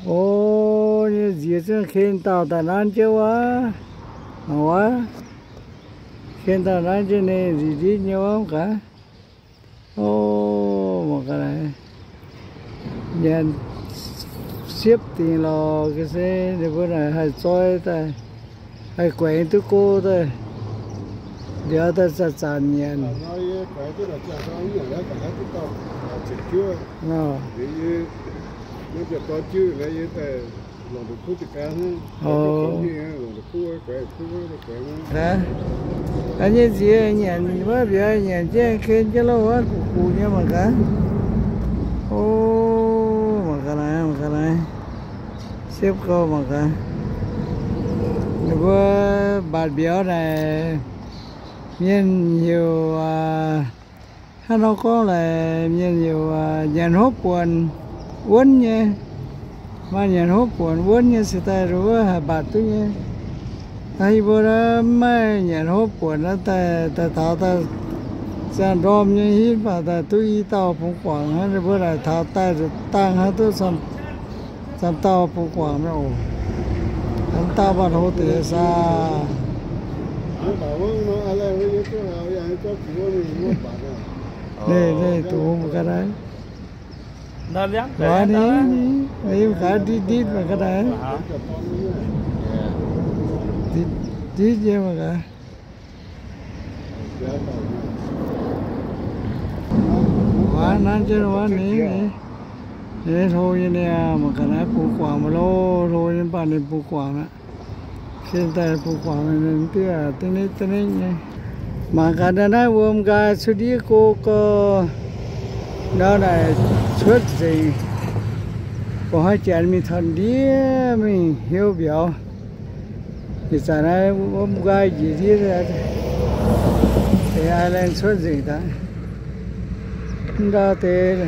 O, nyei nziex zungv ken dauh daaih nanv jienv wuov. Mangc wuov. Ken dauh nanv jienv ninh nziex ndiev nyei wuov gaax. O, mangc gaax naaiv. Nyanc siepv dingc lorqc, ga'sie ninh mbuo naaic haih zoi daaih, haih guaengx duqv go daaih, ndiux daaih zanc-zanc nyanc. Aa, nyei nziex nyanc wuov mbiauz nyanc jienv ken jienv loh wuov, guqc guqc nyei mangc gaax. O, mangc gaax naaiv, mangc gaax naaiv. Siepv gau mangc gaax. Ninh mbuo mbatc mbiauz naaic, mienh heuc, hnangv nor gorngv laaix mienh heuc nyanc hopv buonc wuonv nyei. Maaih nyanc hopv buonc wuonv nyei se daaih wuov haih mbatc duqv nyei. Yie mbuo mv maaih nyanc hopv buonc naaiv daaih, daaih taux daaih ziangh ndorm nyei hitv mv baac daaih duqv i dauh bungx guangc hnangv. Ninh mbuo naaic taux daaih dangh hnangv duqv camv dauh bungx guangc oc. Camv dauh mv baac hlo deix saah. Leih, leih, duqv mv gaax naaiv. Waac ni, ni mv gaax nditv nditv mangc gaax naaiv. Nditv nditv nyei mangc gaax. Waac nanv jienv wuov ni, ni hlo nyei niaa, mangc gaax naaiv bungx guangc mv lo, hlo nyei mv baac ninh bungx guangc aqv. Sin daaih bungx guangc ninh diuv deix nitv deix nitv nyei. Mangc gaax naaiv, naaiv wuom nqaai cuotv ndiev go gau, ndau naaic cuotv nzengc. Ba'hnoi janx mingh taux ndiev mingh heuv mbiauz. Ih zanc naaiv wuom nqaai njiec ndiev, deix ai laengh cuotv nzengc daaih. Ndau deix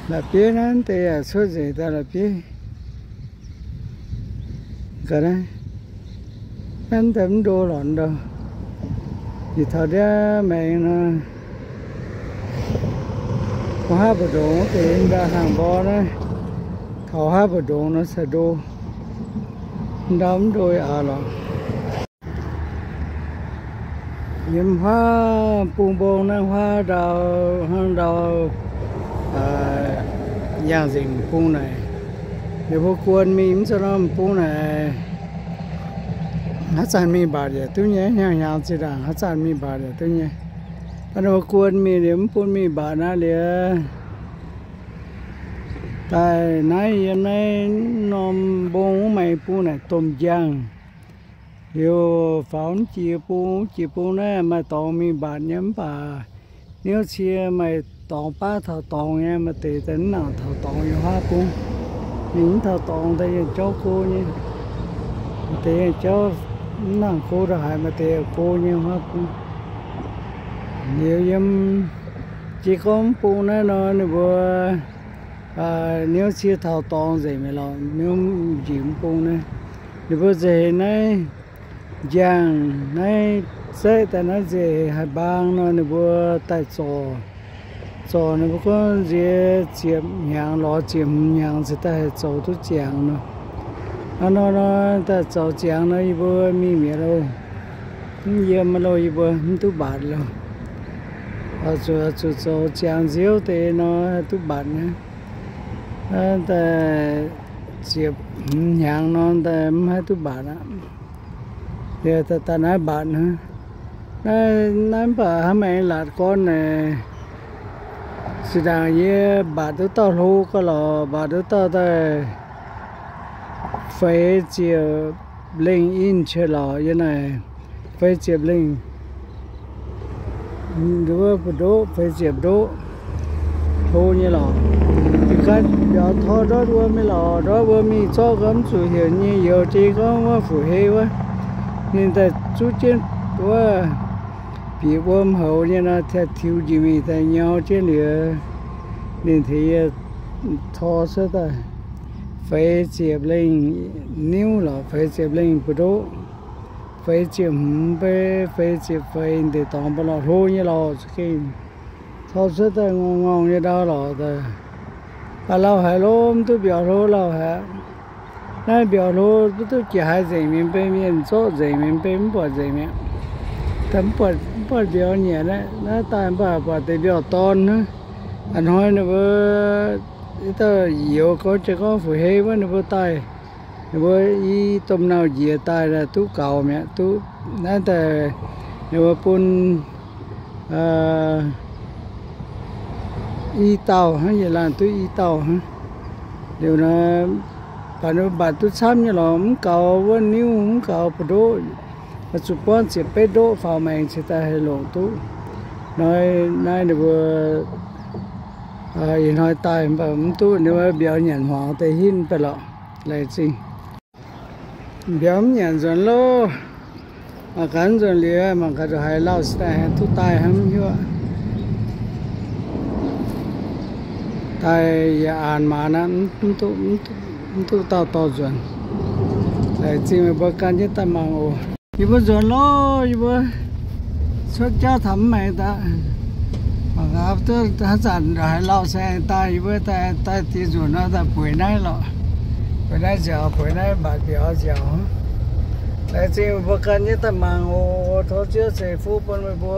la'bieiv naaiv deix yaac cuotv nzengc daaih la'bieiv. Ga'naaiv, naaiv daaih mv ndo lorqc ndau. Ih taux ndiev maengx nor, mbuo haav mbu'ndongx deix ndau hnaangx mborqv naaiv, taux haav mbu'ndongx nor caux ndo. Ndau mv ndo yaac aav lorqc. Yiem huaav bung mbong naaiv huaav ndau, hnangv ndau, yangh nzengc bung naaic. Ninh mbuo guon mingh mv zeiz norm bung naaic, haaix zanc mingh mbatc yaac duqv nyei, hnyangx-hnyangx zinh ndaangc haaix zanc mingh mbatc yaac duqv nyei. Mv baac ninh mbuo guon mingh liuz mv bun mingh mbatc naaiv liuz, daaih naaiv yiem naaiv norm mbong wuov maaih bung naaic domh njang. Liuz faaux mv jiex bung, mv jiex bung naaiv maaih dorngx mingh mbatc nyei mv baac niouv cie maaih dorngx baav taux dorngx nyei, maaih deix daaih mv nangc taux dorngx yiem huaav bung. Ninh mv taux dorngx daaih yienh jauv go nyei. Maaih deix yienh jauv mv nangc go ndongc haaix, maaih deix go nyei huaav bung. Liuz yiem jiez gorngv mv bung naaiv nor ninh mbuo niouv cie taux dorngx nzengc mi'aqv lorqc, niouv njiec mv bung naaiv. Ninh mbuo nzengc heix naaiv njang naaiv zaeqv daaih naaiv nzengc heix haaix mbaang nor ninh mbuo daaih zorc. Zorc ninh mbuo gorngv nziex ziepc hnyangx lorz ziepc hmz hnyangx cingx daaih haih zoux duqv ziangx nor. Hnangv nor nor daaih zoux ziangx nor yie mbuo mingh mi'aqv loh. Mv yiem loh, yie mbuo mv duqv mbatc loh. Zuqc, zuqc zoux ziangx nziouv deix nor haih duqv mbatc nyei. Daaih ziepc hmz hnyangx nor daaih mv haih duqv mbatc aqv. Yie daaih naaiv mbatc hnangv. Naaiv, naaiv mv baac hnangv maengx laatc gorn naaic, zinh ndaangc yie mbatc duqv dauh hlo gau lorqc, mbatc duqv dauh daaih feix ziepc lengh inch lorqc, yie naaic feix ziepc lengh, nduov mbu'ndoqv feix ziepc ndoqv, hlo nyei lorqc. Jiex ganh mbiauz tor ndortv wuom nyei lorqc, ndortv wuom mingh zorqv gau mv zuqc heuc nyei youz jei gorngv wuov fu'hei wuov, ninh daaih zuqv jienv wuov bieqc wuom houx nyei nor, tiux njiec mingh daaih nyau jienv liuz, ninh tengx yie tor cuotv daaih feix ziepc lengh niuv lorqc, feix ziepc lengh mbu'ndoqv, feix ziepc hmz mbei, feix ziepc feix deix dorngx mbuo lorqc, hlo nyei lorqc za'gengh. Tov cuotv daaih ngorng ngorng nyei ndau lorqc daaih. Baac lauh haic lo, mv duqv mbiauz hlo, lauh haic. Naaiv mbiauz hlo, mv duqv jiex haaix nzengc mingh, mv bei mienh zorqv nzengc mingh, mv bei mv buatc nzengc mi'aqv. Mv buatc mbiauz nyanc aqv. Naaiv daaih mv baac buatc deix mbiauz dorn hnangv. A'hnoi ninh mbuo, i dauh youz gorngv, jiex gorngv fu'hei wuov ninh mbuo daaih, ninh mbuo i domh nauv njiec daaih duqv gaux mi'aqv. Duqv naaiv daaih ninh mbuo bun i dauh hnangv, yietc laanh duqv i dauh hnangv. Liuz nor, baac ninh mbatc duqv camv nyei lorqc, mv gaux wuov niuv, mv gaux buoz-ndoqv, zuqc buangv ziepc betv ndoqv faaux maengx cingx daaih haih longc duqv. Hnoi naaiv ninh mbuo ih hnoi daaih mv baac mv duqv, ninh mbuo mbiauz nyanc hmuangx deix hinv mv baac lorqc. Laengz zingh. Mbiauz mv nyanc nzuonx loh. Mangc gaax nzuonx liuz, mangc gaax ndongc haaix lauh se daaih duqv daaih hnangv mv hiuv. Daaih yaac aanx maaz aqv, mv duqv, mv duqv dauh dorh nzuonx. Laengz zingh meih mbuo gan jienv daaih mangc oc. Yie mbuo nzuonx loh, yie mbuo cuotv jauv taux mv maengx daaih. Mangc gaax duqv haaix zanc ndongc haaix lauh se aengx daaih, yie mbuo daaih, daaih diex nzunc nor daaih bueix naaiv lorqc. Bueix naaiv nziaauc, bueix naaiv mbatc mbiauz nziaauc. Laengz zingh meih mbuo gan jienv daaih mangc oc. Tov Ziouv ceix fuqv bun meih mbuo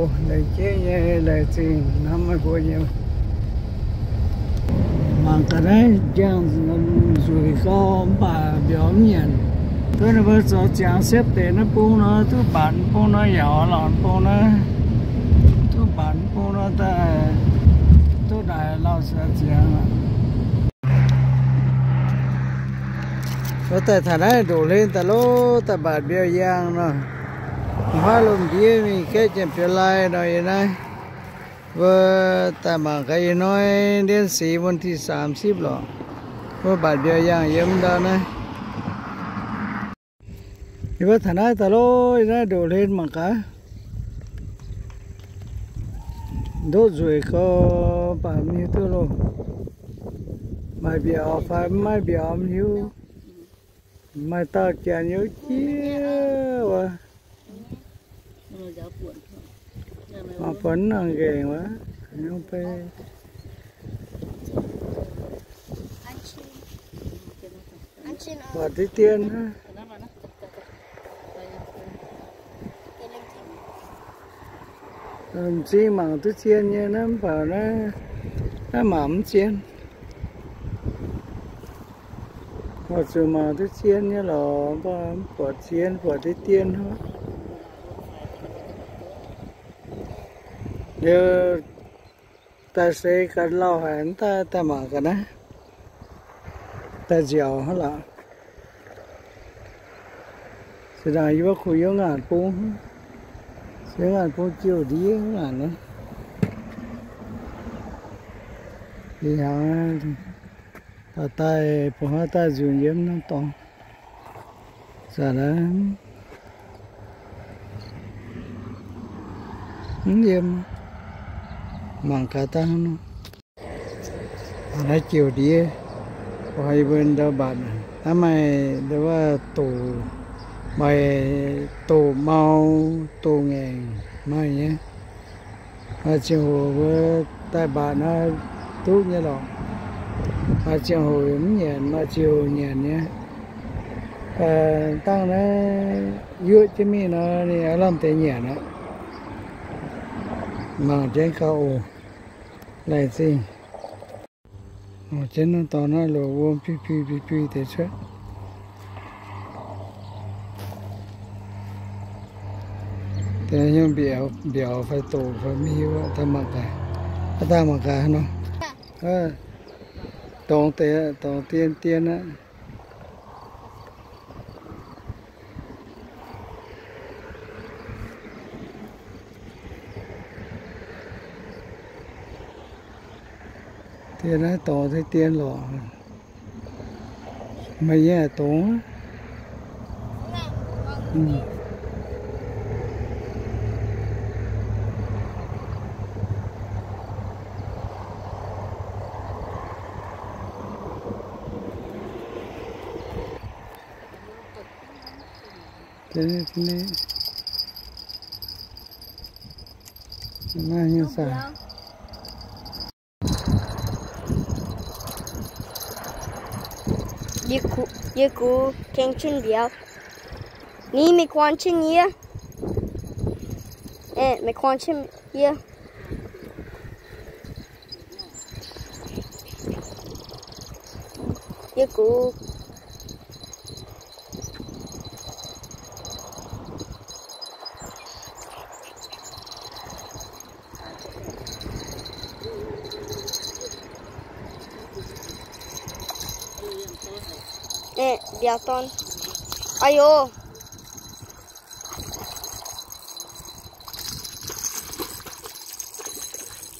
oc. Laengz jeiv nyei, laengz zingh hnamv meih mbuo nyei. Mangc gaax naaiv njang nzueic gau, mv baac mbiauz mv nyanc. Duqv ninh mbuo zoux ziangx siepv deix naaiv bung nor, duqv mbatc bung nor, yaac lorz bung nor, duqv mbatc bung nor daaih, duqv naaic lauh ziangx aqv. Mbuo daaih taux naaiv ndoqc hlen daaih loh, daaih mbatc mbiauz yangh nor. Mv haih lomh ndiev mingh gaeqv janx-biaux lai nor yiem naaiv. Mbuo daaih mangc gaax ih hnoi เดือนสี่ วันที่สามสิบ lorqc. Mbuo mbatc mbiauz yangh yiem ndau naaiv. Yie mbuo taux naaiv daaih loh, yiem naaiv ndoqc hlen mangc gaax. Ndoqv nzueic gau, mv baac mv hiuv duqv loh. Maaih mbiauz fai mv maaih mbiauz mv hiuv. Maaih dauh janx yiem jiex wuov. Maaih buonc nangh nqaengc wuov, nyungc bei. Buatc diqv dien hnangv. M'zing mangc duqv zien nyei naaiv, mv baac naaiv, naaiv mangc mv zien. Oix zuqc mangc duqv zien nyei lorqc, mv baac mv buatc zien, buatc diqv dien hnangv. Liuz daaih seix gaax lauh haic, daaih, daaih mangc gaax naaiv, daaih nziaauc hnangv lorqc. Se dangh yie mbuo kuh yiem ngaanc bung, yiem ngaanc bung jiouv ndiev ngaanc naaiv. Ih hnyangx daaih daaih, bungx haaix daaih nzunc yiem norm dorngx. Zanc naaiv mv yiem, mangc gaax dangh nor. Naaiv jiouv ndiev, oix yie mbuo ndau mbatc, naaiv maaih ndau wuov doqc, maaih doqc mau, doqc ngaengc maaih nyei. Maaih ziangh hoc mbuo daaih mbatc naaiv duqv nyei lorqc. Maaih ziangh hoc mv nyanc, maaih ziangh hoc nyanc nyei. Dangh naaiv yuoqv jienv mingh nor, ninh aav lamh deix nyanc aqv. Mangc jienv gauh oc. Laengz zingh. Jienv norm dorngx naaiv loz wuom piu piu piu piu deix cuotv. Deix nyungc mbiauz fai doqc fai mv hiuv, dangh mangc gaax, dangh mangc gaax nor. Dorngx deix, dorngx dien dien aqv. Dien naaiv dorngx deix dien lorqc. Meih nyei dongz. Deix, deix, naaiv nyei saah? Yie gux, yie gux keng cin mbiauz. Ni meih kuang cin yie. Aeqv, meih kuang cin yie. Yie gux. Aeqv, mbiauz dorn. Aa yo.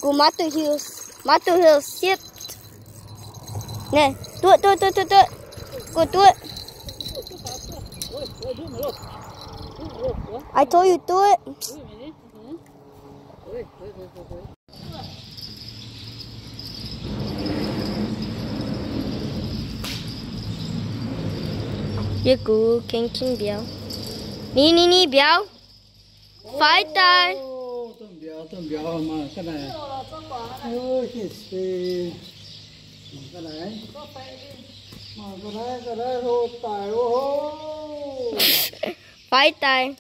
Gux maiv duqv hiuv, maiv duqv hiuv sieqv. Naaiv, duqv, duqv, duqv, duqv, duqv. Gux duqv. I told you duqv. Yie gux keng cin mbiauz. Ni, ni, ni mbiauz. Faix daaih. Duqv mbiauz, duqv mbiauz, mangc ga'naaiv. Mangc ga'naaiv, mangc ga'naaiv, ga'naaiv hlo daic oc. Faix daaih.